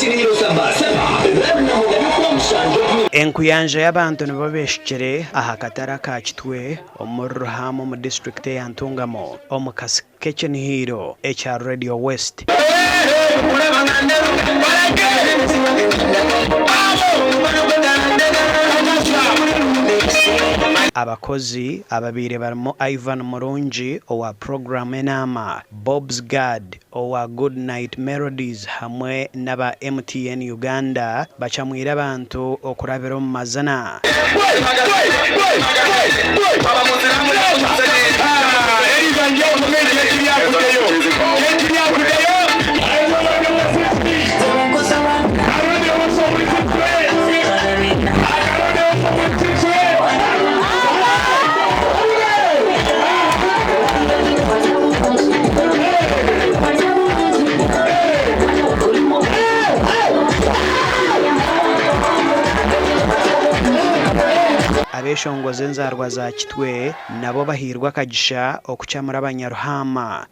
Kinihiro Saba Saba ebiro 24 by'Okwamushanju oku. Enkuyanja y'abantu nibo beshukire aha katare aka Kitwe omuri Ruhaama omu disiturikiti eya Ntungamo omu kasi k'ekinihiiro ekya Radio West. Abakozi ababaire barimu Ivan Murungi owa puroguraamu Enaama, Bobs Gad owa Goodnight Melodies hamwe n'aba MTN Uganda bacamwire abantu okurabira omu mazina. Abeshongozi enzaarwa za Kitwe nabo bahairwe akagisha okucamura abanyaruhaama.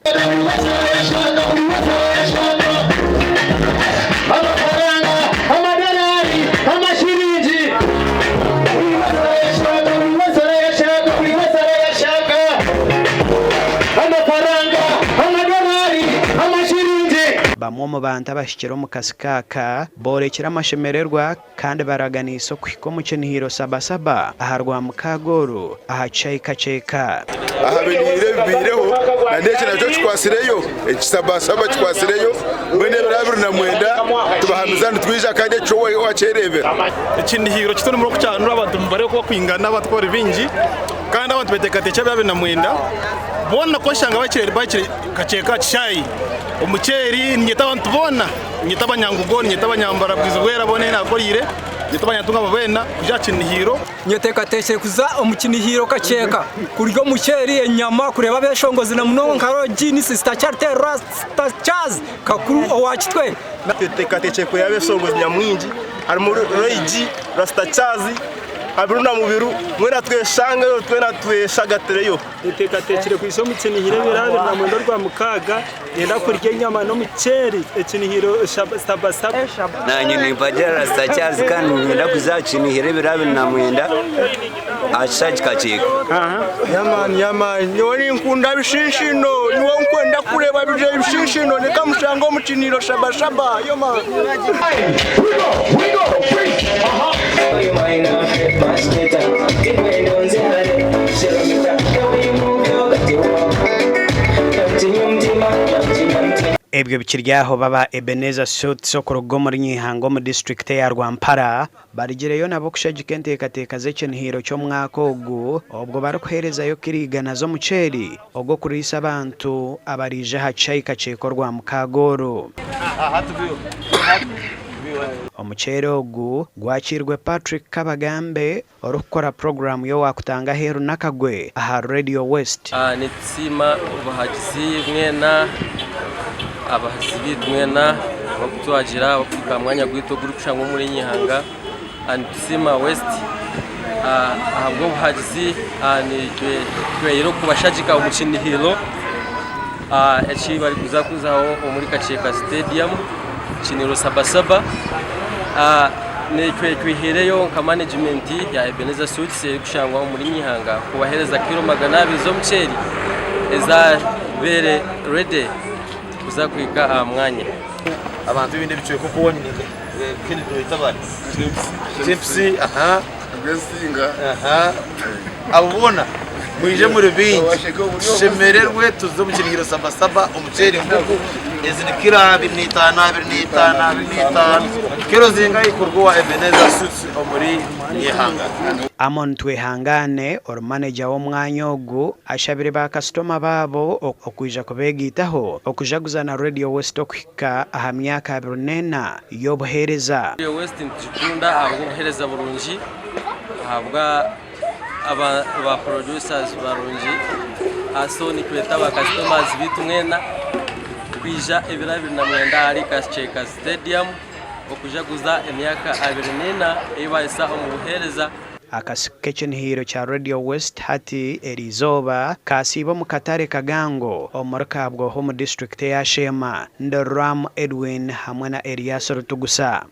Bamwe omu bantu abahikire omu kasiko aka boorekire amashemererwa kandi baraganiise okuhika omu kinihiiro Sabasaba aha Rwamukaaga oru aha kishaayi Kakyeka. Aha binihiiro ebibaireho na n'eki nakyo kikwatsireyo, eki Sabasaba kikwatsireyo, mbwenu ebiro 29 tubahamiza nitwija kandi ekyo wakyereebera. Ekinihiiro kyaitu nimwo orikukyanura abantu nibareeba oku barikwingana abantu ku bari baingi kandi abantu beteekateekire ebiro 29 boona ku orikushanga bahikire Kakyeka aha kishaayi omuceeri niinyeta abantu boona. Niinyeta abanyangugo, niinyeta abanyambara bwizi bwera boona ei naakoreire, niinyeta abanyantungamo beena kwija aha kinihiiro. Nyeteekateekire kuza omu kinihiiro Kakyeka kurya omuceeri, enyama, kureeba abeshongozi na munonga nka Rogi, Sister Charity, Rasta Charles, Kakuru owa Kitwe. Tweteekateekire kureeba abeshongozi nyamwingi harimu Roy G, Rasta Charles, Abiru na Mubiru, mwena tweshangeyo twena tweshagatireyo. Nyeteekateekire kwija omu kinihiro ebiro 29 Orwamukaaga, niinyenda kurya enyama n'omuceeri ekinihiro sabasaba. Naanye nimpagira Rasta Charles kandi niinyenda kuza aha kinihiro ebiro 29 aha kishaayi Kakyeka. Yamani yamani nyowe ninkunda bishinshino niwe nkwenda kureeba bije bishinshino nikamushanga omu kinihiro shabashaba yo mani. Ebyo bikiri aho baba Ebenezer Suits okuruga omuri Nyihanga omu disiturikiti eya Rwampara barigireyo nabo kushagika enteekateeka z'ekinihiiro ky'omwaka ogu obwo barikuheerezayo kiro igana z'omuceeri ogw'okuriisa abantu abaraije aha kishaayi Kakyeka Orwamukaaga oru. Omuceeri ogu gwakiirwe Patrick Kabagambe orikukora puroguraamu y'Owaakutanga Aheeru n'Akagwe aha Radio West. Nitusiima obuhagizi mwena, abahagizi baitu mwena abarikutuhagira abarikuhika aha mwanya gwaitu ogurikushangwa omuri Nyihanga. Nitusiima West ahabw'obuhagizi nitweyera okubashagika omu kinihiro eki barikuza kuzaho omuri Kakyeka Stadium kinihiro Sabasaba. Naitwe twihaireyo nka manegimenti ya Ebenezer Suites erikushangwa omuri Nyihanga kubaheereza kiro 200 z'omuceeri ezabaire ready kuza kuhika aha mwanya. Abantu ebindi ebicweka oku wanyine Chips, aha, aha, abo boona mwije muri bingi tushemererwe tuze omu kinihiro sabasaba omuceeri ngugu ezi ni kiro 25 25 25 kiro zingahi kuruga owa Ebenezer Suits omuri Nyehanga. Amon Twehangane ori maneja w'omwanya ogu ashabire ba kasitoma baabo okwija kubegaitaho okujaguza na Radio West okuhika Kuhika aha myaka 24 y'obuheereza. Radio West nitugikunda ahabw'obuheereza burungi, ahabwa ba producers barungi, so nitweta ba customers baitu mwena kwija ebiro 29 ahari Kakyeka Stadium okujaguza emyaka 24 ei baahisa omu buheereza. Akasiko k'ekinihiiro kya Radio West hati eriizooba kaasiiba omu katare Kagango omuri Kabwoho omu disiturikiti eya Sheema. Ndi Ram Edwin hamwe na Erias Rutugusa.